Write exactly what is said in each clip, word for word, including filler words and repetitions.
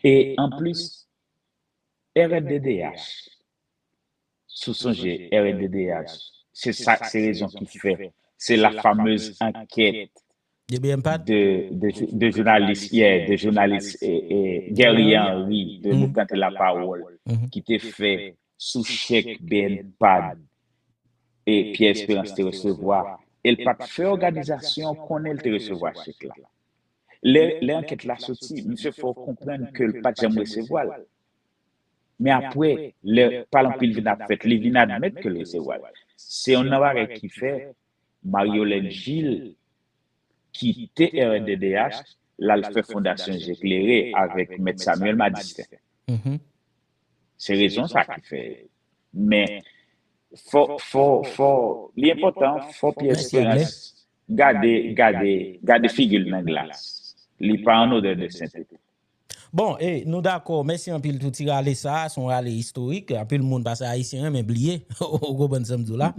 E anplis, R N D D H, si w sonje, R N D D H, se sa, se rezon ki fè, se la fameuse enquête De B M Pad? de, de, de jounalis, yeah, de jounalis eh, eh, Guerrier Henry, de Nou Plante Lapawòl, ki te fè sou chèk B M Pad e Pierre Espérance te resevwa, e l pa t fè òganizasyon an konnen l te resevwa chèk la. Lè, lè ankèt la soti, misye fè w konprann ke l pa t janm resevwa l. Men apre, lè pale anpil vin ap fèt, li vin admèt ke l resevwa l. Se yon nan bagay ki fè Mariolène Gilles kite R N D D H, l al fè Fondasyon Je Klere avèk Mèt Samuel Madistin. Se rezon sa ki fè. Men fò, fò, fò, li enpòtan, fò Pierre Espérance gade, gade, gade figi l nan glas. Li pa an odè de sentete. Bon, e nou dakò. Mèsi anpil tou ti rale sa a, se yon rale istorik. Anpil moun, paske Ayisyen renmen bliye. Ou konprann sa m di w la?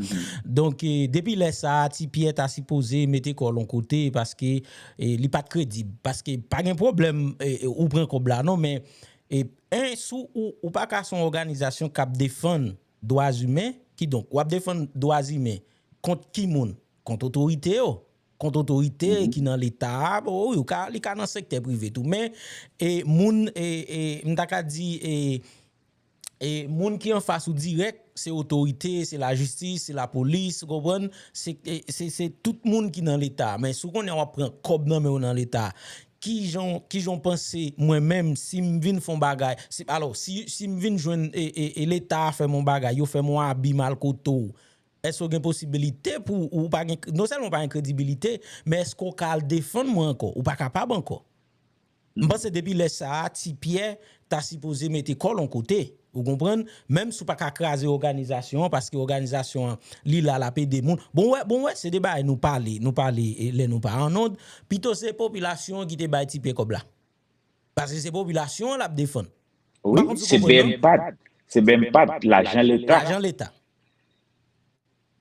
Donk, e, depi lè sa a, Ti Pyè ta sipoze mete kò l yon kote paske e, li pa t kredib. Paske pa gen pwoblèm e, e, ou pran kòb la, non, men e, en, si w, ou pa ka se yon òganizasyon k ap defann dwa imen, kidonk, w ap defann dwa imen kont ki moun? Kont otorite yo. Kont otorite ki nan Leta a, bon, wi, ou ka, li ka nan sektè prive tou. Men, e, moun, e, e, m ta ka di, e, e, moun ki anfas ou dirèk, se otorite, se lajistis, se lapolis, ou konprann? Se, e, se, se tout moun ki nan Leta. Men si w konnen w ap pran kòb nan men w nan Leta, kijan, kijan w panse mwen menm, si m vin fè yon bagay, si, alò, si, si m vin jwenn e, e, e Leta a fè m yon bagay, yo fè m yon abi mal kote w, èske w gen posibilite pou ou pa gen, non sèlman w pa gen kredibilite, men èske w ka al defann mwen ankò? Ou pa kapab ankò. M panse depi lè sa a, Ti Pyè ta sipoze mete kò l yon kote. Ou konprann? Menm si w pa ka kraze òganizasyon an, paske òganizasyon an, li la, l ap ede moun. Bon, wè, bon, wè, se de bagay nou pale, nou pale e, lè nou pa an nod. Pito se popilasyon an ki te bay Ti Pyè kòb la. Paske se popilasyon an l ap defann. Wi, se B M Pad. Se B M Pad, lajan Leta. Lajan Leta.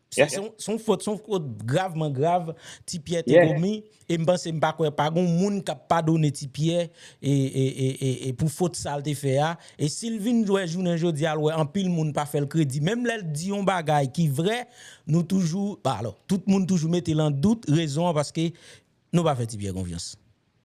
Se yon fot, se yon fot gravman grav Ti Pyè te komi. E m panse m pa kwè pa gon moun k ap padone Ti Pyè e, e, e, e, e pou fot sa l te fè a. E si l vin jwe jounen jodi a, l wè anpil moun pa fè l kredi. Menm lè l di yon bagay ki vrè, nou toujou, alò, tout moun toujou mete l an dout, rezon an paske nou pa fè Ti Pyè konfyans.